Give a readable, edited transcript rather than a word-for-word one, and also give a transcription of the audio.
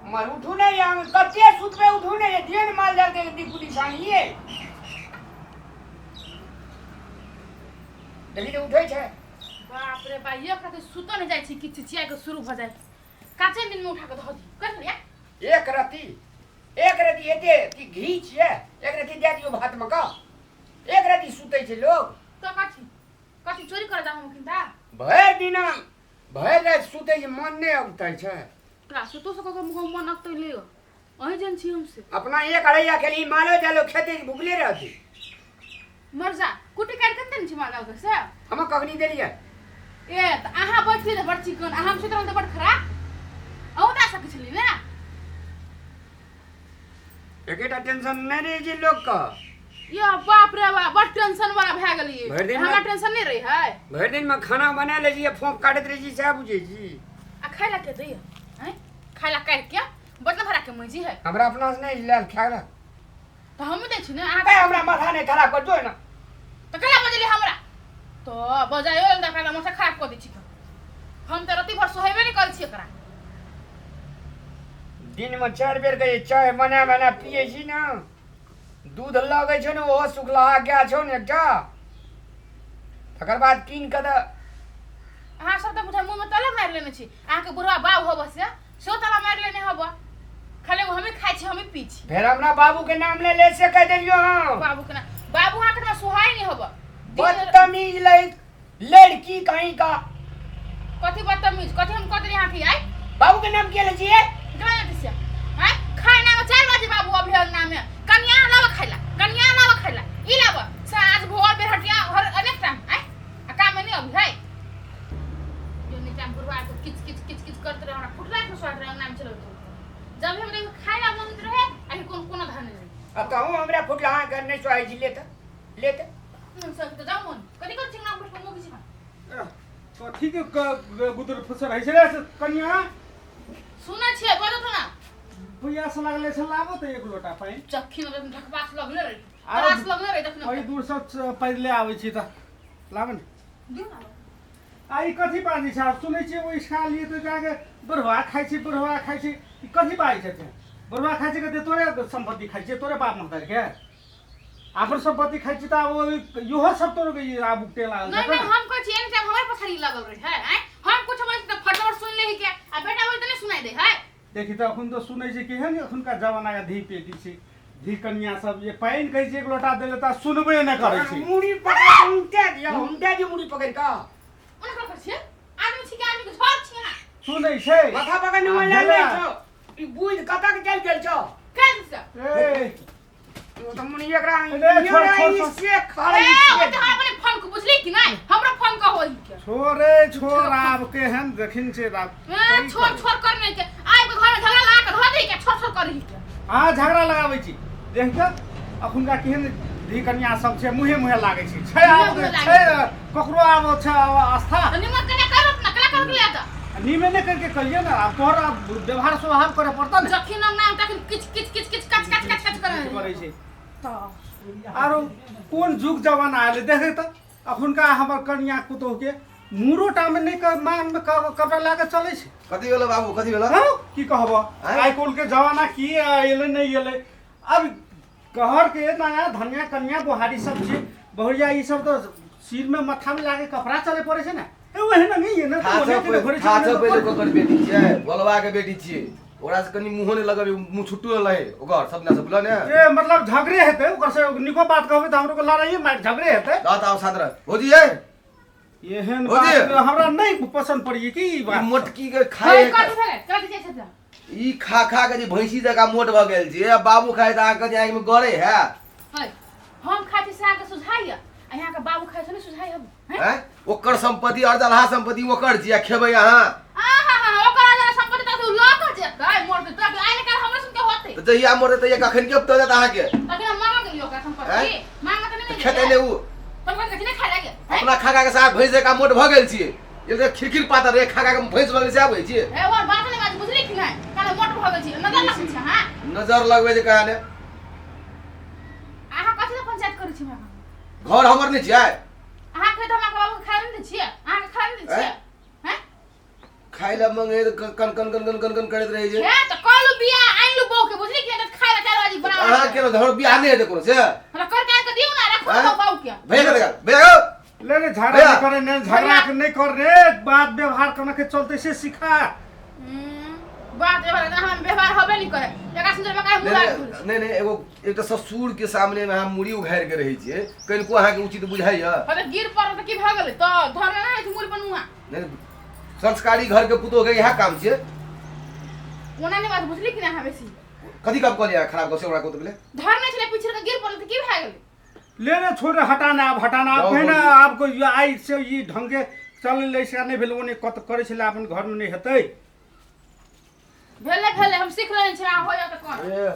मर उठू नहि हम कते सुतबै उठू नहि दियौ ने माल जाल के दिक्कू निशानिये देखी तऽ उठै छै। बाप रे बा, एक राति सुतो नहि जाइ छी कि चिचिया के शुरू भऽ जाइ। काचे दिन में उठा के धऽ दी कर लिया। एक रति, एक रति एते कि घी छियै, एक रति दए दियौ भातमे कऽ, एक रति सुतै छै लोग। तो कथी कथी चोरी करे जाऊ हम खिंदा? भरि दिना भरि राति सुतै छै, मन नहि अगतै छै। तोरा सुतो से ककरो मुँह मन अगतै ले अहीं जन छी हम से। अपना एक अढ़ैया खेली मालो जालो खेते भुखले रहती। मर जा कुटी काटि के ने छी माल जाल के से। हम कखनी देलियै? ए त अहाँ बैठिए त बड़ चिकन, अहाँ हम सुति रहल त बड़ खराब। अहूँ दए सकै छलियै ने। एकेटा टेंशन नहि रहै छै लोकके। यो बाप रे बाप, बड़ टेंशन वाला भए गेलियै। भरि दिन हमरा टेंशन नहि रहै है। भरि दिनमे खाना बना लै छी, फोंक काटैत रहै छी, सएह बुझै छी। आ खाय ला के दैया? हैं, खाय ला काटि के बदला भरा के मजी है। हमरा अपना से नहि लायल खाय ला। तऽ हमहूँ दै छी ने अहाँ। ए, हमरा माथा नहि खराब कर जो ने। तऽ केना बजलियै हमरा? तऽ बजाइयो लेल तऽ माथा खराब कऽ दै छी। हम तऽ रति भर सोहेबे नहि करै छी एकरा। दिनमे 4 बेर के चाय बना बना पियै छी ने, दूध लगै छौ ने ओहो सुखलाहा गाय छौ ने एकटा, तकर बाद कीन कऽ तऽ अहाँ सब तऽ बुझा मुँहमे ताला मारि लेने छी। अहाँके बुढ़वा बाप होबऽ से सेहो ताला मारि लेने हबऽ। खाली एगो हमही खाइ छी, हमही पी छी। फेर हमरा बाबू के नाम ले ले से कह देलियो हम। बाबू के नाम, बाबू अहाँके हमरा सुहाय नहि हबऽ। बदतमीज लड़की कहीं का। कथी बदतमीज? कथी हम कह देलियै अहाँके आइ? बाबू के नाम के ले छियै? केना जानै छियै? आँय, खाना में 4 बजे बाबू अभी अंगना में कनिया लाबऽ खाइला, कनिया लाबऽ खाइला, ई लाबऽ साँझ भोर बेरहटिया हर अनेक टाइम। आँय, आ काम में नहीं अभी है। जो नीचा में बुढ़वा के किच किच किच किच करते रहे, हमरा फुटला के स्वाद रहे अंगना में चलल। जब हम देखो खाइला मन रहे आ कोन कोनो धान नहीं। आ कहूँ हमरा फुटला अहाँ घर नहीं सुहाय छी, लेते लेते। हम सब तो जाऊ मन कथी कर चिंगना फुट के मुख छी। कथी के गुदर फुसर है छै रे कनिया? सुनै छियै, बजत ना। पियास लागले छै, लाबो तऽ एक लोटा पानि। चक्खी में ढकबास लगले रहे, त्रास लगले रहे तखने। ओहि दूर से पैदले आबै छी तऽ लाबे ने। दियौ ना। आ ई कथी बाजै छै? आब सुनै छियै ओहि खा लिए तऽ जाके बुढ़वा खाइ छै, बुढ़वा खाइ छै। ई कथी बाजै छथिन? बुढ़वा खाइ छै कहतै तोरे सम्पत्ति खाइ छियै, तोरे बाप महतारीके अपन सम्पत्ति खाइ छी तऽ आब इहो सब तोर आब उपटे लागल। नहीं नहीं, हम कहै छी एनी टाइम हमर पछाड़ी लागल रहे है। आँय, हम कुछ बोलै छी तऽ फटफट सुनि लेही के, आ बेटा बोलै तऽ नहि सुनाइ दे है। देखी तऽ अखन तऽ सुनै छै केहन एखुनका जमानाके धी पेटी छै, धी कनिया सब जे पानि कहै छै एक लोटा दै लए तऽ सुनबे नहि करै छै। मुड़ी पकड़ के उल्टा दियौ, उल्टा दियौ मुड़ी पकड़ कऽ। ओना करै छियै आदमी छी के आदमी के झड़ छियै अहाँ। सुनै छै माथा पकड़ ने आ ले भेलै। छौ, ई बुझ कतऽ के चलि गेल छौ? काल्हि से ए ओ तऽ मुनि एकरा ए, छोड़, छोड़, छोड़। से खा ए ओ तऽ हम अपने फोन के बुझली कि नहि, हमरा फोन के होई के। छोड़े छोड़, आब केहन देखिन छै आब। ए छोड़ छोड़ कर नहीं के, आइ के घर में झगड़ा लगा के धऽ दी के, छोड़ छोड़ करही के। हाँ झगड़ा लगाबै छी देख कऽ अखुनका केहन धी कनिया सब छै, मुँहे मुँहे लागै छै छै आब मुँहे मुँहे छै ककरो आब छै आस्था। तऽ निमन कने करत ना कला कर के ले तऽ निमने करके कहिए ना, आब तोहर आब व्यवहार स्वभाव करे पड़ता ने। जखन हम नाम तखन किच किच किच किच कच कच कच कच करे करै छै। आरो कोन जुग जमाना आयल देखे तऽ अखुनका हमर कनिया पुतोह के मुड़ो टा में नहि मांग में कपड़ा लए के चलै छै। कथी भेलो बाबू, कथी भेलो? हँ, की कहबो, आँय? आइ काल्हि के जमाना की एलै नहि एलै। अब घर के नया धनिया कनिया बुहारी सब छै बहुरिया, ई सब तऽ सिर में माथा में लागे कपड़ा चले पड़े छै ने। ए ओहन नहीं है ने, तऽ ओने के घरे छै, था ओने छौ के पहिले घरे। ककर बेटी छियै? भोलवा के बेटी छियै, ओकरा से कनि मुँहो नहि लगबै, मुँह छुट्टू रहै ओकर सब दिना से, बुझल ने? ए मतलब झगड़े हेतै ओकर से, निको बात कहबै तऽ हमरो के लड़ाइए मारि झगड़े हेतै। दऽ तऽ आब साथ रह भौजी। ए एहन भौजी। बात हमरा नहि पसंद पड़िए की ई ई बात। मोटकी के खाए कथी भेलै? कथी जाइ छथिन? ई खा खा के जे भैंसी जकाँ मोट भऽ गेल छै, आ बाबू खाइ तऽ अहाँके आँखिमे गड़े है। है, हम खाइ छी से अहाँके सुझाइए, आ यहाँके बाबू खाइ छै नहि सुझाइ हम? हैं? आँय? ओकर सम्पत्ति अर्जलहा सम्पत्ति ओकर छियै, आ खेबै अहाँ? आहा हा, ओकर अगर सम्पत्ति तऽ उ लऽ कऽ जेतै, मरतै तऽ आइ ने काल्हि हमरे सुनके होतै। तऽ जहिया मरतै तहिया कखन के उपतौ जायत अहाँके? तखन हम मांगऽ गेलियै ओकरा सम्पत्ति। हैं? मांगऽ तऽ नहि तऽ खेतै नहि उ। तब कथी नहि खाइ लागे? हैं? अपना खा खा के साफ भैंस जकाँ मोट भऽ गेल छियै। एक खिरखिर पातर रे, खा खा के भैंस भऽ गेल से आबै छियै। ए और बात नहि बाज, बुझली कि नहि? काल्हि मोट भऽ गेल छी, नजर लगै छै। हां, नजर लगबै छै कहाँ ने। अहाँ कथी लए पंचायत करै छी हमरा? घर हमर नहि छियै? अहाँ खेत हमरा बाबू के खाय नहि दै छियै? अहाँ के खाय नहि दै छियै? हैं? खाय लए मंगे तऽ कन कन कन कन कन कन करैत रहै छै। हे तऽ कहलू बियाह आनि लू बहू के, बुझली कि नहि? खाय ला 4 बजे बना। अहाँ केना हमर बियाह नहि हेतै कोनो से? हमरा कर के आनि के दियौ ने, राखू ने बहू के। भैया के देखा भैया गो। ले ले, झगड़ा भैया। नहीं करे ने, झगड़ा के नहीं कर रे, बात व्यवहार करना के चलते से सिखा। बात व्यवहार हम व्यवहार होबे नहीं करे, एकरा सुन्दर मकान नहि मुड़ा। नहि नहि नहि, एगो एकटा ससुर के सामने मे अहाँ मुड़ी उघारि के रहै छियै, कनिको अहाँके उचित बुझाइया? अरे गिर पड़ल तऽ की भऽ गेलै? तऽ धरने नहि होइ छै मुड़ी पर नुआ। नहि, संस्कारी घर के पुतोह के इएह काम छियै। ओना नहि बात बुझली कि नहि अहाँ बेसी? कथी गप कहलियै अहाँ खराब गप से ओकरा कहू तऽ पहिले। धरने छलै पीछे के, गिर पड़ल तऽ की भए गेलै? ले ले, छोड़, हटाना आब, हटाना आब। जाओ। कहीं ना भौजी। आपको ये आई से ई ढंगे चल ले से नहीं भेल, ओने कत करे छले अपन घर में नहीं हेतै। भेलै भेलै, हम सीख लेने छी, अहाँ हो जाओ तऽ कोन। ए,